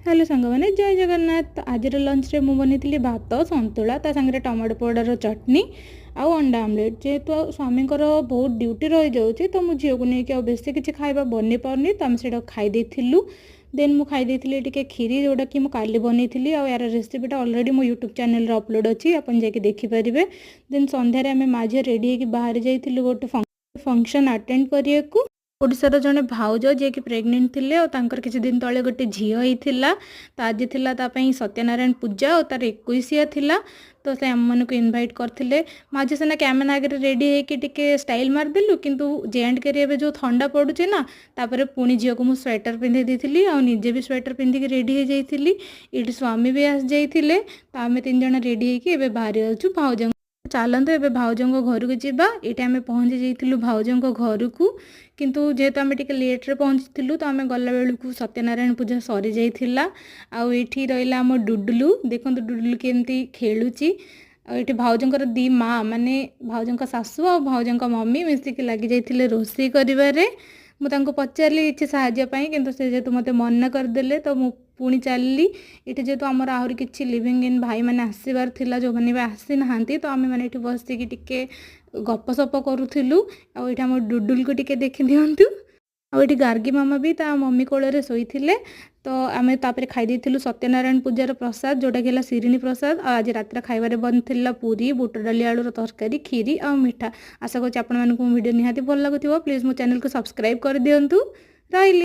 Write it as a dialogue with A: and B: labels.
A: Hello ସାଙ୍ଗମାନେ, ଜୟ ଜଗନ୍ନାଥ। ତ ଆଜିର ଲଞ୍ଚରେ ମୁଁ ବନେଇଥିଲି ଭାତ, ସନ୍ତୁଳା, ତା ସାଙ୍ଗରେ ଟମାଟୋ ପୋଡ଼ାର ଚଟନି ଆଉ ଅଣ୍ଡା ଆମଲେଟ୍। ଯେହେତୁ ଆଉ ସ୍ୱାମୀଙ୍କର ବହୁତ ଡ୍ୟୁଟି ରହିଯାଉଛି, ତ ମୁଁ ଝିଅକୁ ନେଇକି ଆଉ ବେଶୀ କିଛି ଖାଇବା ବନେଇ ପାରୁନି, ତ ଆମେ ସେଇଟାକୁ ଖାଇ ଦେଇଥିଲୁ। ଦେନ୍ ମୁଁ ଖାଇ ଦେଇଥିଲି ଟିକେ କ୍ଷୀରି, ଯେଉଁଟାକି ମୁଁ କାଲି ବନେଇଥିଲି, ଆଉ ଏହାର ରେସିପିଟା ଅଲରେଡ଼ି ମୋ ୟୁଟ୍ୟୁବ୍ ଚ୍ୟାନେଲ୍ରେ ଅପଲୋଡ଼ ଅଛି, ଆପଣ ଯାଇକି ଦେଖିପାରିବେ। ଦେନ୍ ସନ୍ଧ୍ୟାରେ ଆମେ ମା ଝିଅ ରେଡ଼ି ହେଇକି ବାହାରି ଯାଇଥିଲୁ ଗୋଟେ ଫଙ୍କସନ୍ ଆଟେଣ୍ଡ କରିବାକୁ। ଓଡ଼ିଶାର ଜଣେ ଭାଉଜ, ଯିଏକି ପ୍ରେଗନେଣ୍ଟ ଥିଲେ ଆଉ ତାଙ୍କର କିଛି ଦିନ ତଳେ ଗୋଟେ ଝିଅ ହେଇଥିଲା, ତ ଆଜି ଥିଲା ତା ପାଇଁ ସତ୍ୟନାରାୟଣ ପୂଜା ଆଉ ତାର ଏକୋଇଶିଆ ଥିଲା। ତ ସେ ଆମମାନଙ୍କୁ ଇନଭାଇଟ୍ କରିଥିଲେ। ମା ଝିଅ ସିନା କ୍ୟାମେରା ଆଗରେ ରେଡ଼ି ହେଇକି ଟିକେ ଷ୍ଟାଇଲ୍ ମାରିଦେଲୁ, କିନ୍ତୁ ଜେ ଆଣ୍ଡ କେରେ ଏବେ ଯେଉଁ ଥଣ୍ଡା ପଡ଼ୁଛି ନା, ତାପରେ ପୁଣି ଝିଅକୁ ମୁଁ ସ୍ୱେଟର୍ ପିନ୍ଧେଇ ଦେଇଥିଲି ଆଉ ନିଜେ ବି ସ୍ୱେଟର୍ ପିନ୍ଧିକି ରେଡ଼ି ହେଇଯାଇଥିଲି। ଏଇଠି ସ୍ୱାମୀ ବି ଆସିଯାଇଥିଲେ। ତ ଆମେ ତିନି ଜଣ ରେଡ଼ି ହେଇକି ଏବେ ବାହାରି ଯାଉଛୁ ଭାଉଜଙ୍କ। ଚାଲନ୍ତୁ, ଏବେ ଭାଉଜଙ୍କ ଘରକୁ ଯିବା। ଏଇଠି ଆମେ ପହଞ୍ଚି ଯାଇଥିଲୁ ଭାଉଜଙ୍କ ଘରକୁ, କିନ୍ତୁ ଯେହେତୁ ଆମେ ଟିକେ ଲେଟ୍ରେ ପହଞ୍ଚିଥିଲୁ, ତ ଆମେ ଗଲାବେଳକୁ ସତ୍ୟନାରାୟଣ ପୂଜା ସରିଯାଇଥିଲା। ଆଉ ଏଇଠି ରହିଲା ଆମ ଡୁଡୁଲୁ। ଦେଖନ୍ତୁ ଡୁଡୁଲୁ କେମିତି ଖେଳୁଛି। ଆଉ ଏଇଠି ଭାଉଜଙ୍କର ଦି ମା, ମାନେ ଭାଉଜଙ୍କ ଶାଶୁ ଆଉ ଭାଉଜଙ୍କ ମମି ମିଶିକି ଲାଗିଯାଇଥିଲେ ରୋଷେଇ କରିବାରେ। ମୁଁ ତାଙ୍କୁ ପଚାରିଲି କିଛି ସାହାଯ୍ୟ ପାଇଁ, କିନ୍ତୁ ସେ ଯେହେତୁ ମୋତେ ମନା କରିଦେଲେ, ତ ମୁଁ ପୁଣି ଚାଲିଲି। ଏଠି ଯେହେତୁ ଆମର ଆହୁରି କିଛି ଲିଭିଂ ଇନ୍ ଭାଇମାନେ ଆସିବାର ଥିଲା, ଯେଉଁମାନେ ବି ଆସିନାହାନ୍ତି, ତ ଆମେମାନେ ଏଠି ବସିକି ଟିକେ ଗପସପ କରୁଥିଲୁ। ଆଉ ଏଇଠି ଆମ ଡୁଡୁଲକୁ ଟିକେ ଦେଖିଦିଅନ୍ତୁ। ଆଉ ଏଠି ଗାର୍ଗୀ ମାମା ବି ତା ମମି କୋଳରେ ଶୋଇଥିଲେ। ତ ଆମେ ତାପରେ ଖାଇ ଦେଇଥିଲୁ ସତ୍ୟନାରାୟଣ ପୂଜାର ପ୍ରସାଦ, ଯେଉଁଟାକି ହେଲା ଶିରିଣୀ ପ୍ରସାଦ। ଆଉ ଆଜି ରାତିରେ ଖାଇବାରେ ବନିଥିଲା ପୁରୀ, ବୁଟ ଡାଲି ଆଳୁର ତରକାରୀ, କ୍ଷୀରି ଆଉ ମିଠା। ଆଶା କରୁଛି ଆପଣମାନଙ୍କୁ ମୋ ଭିଡ଼ିଓ ନିହାତି ଭଲ ଲାଗୁଥିବ। ପ୍ଲିଜ୍ ମୋ ଚ୍ୟାନେଲକୁ ସବସ୍କ୍ରାଇବ୍ କରିଦିଅନ୍ତୁ। ରହିଲି।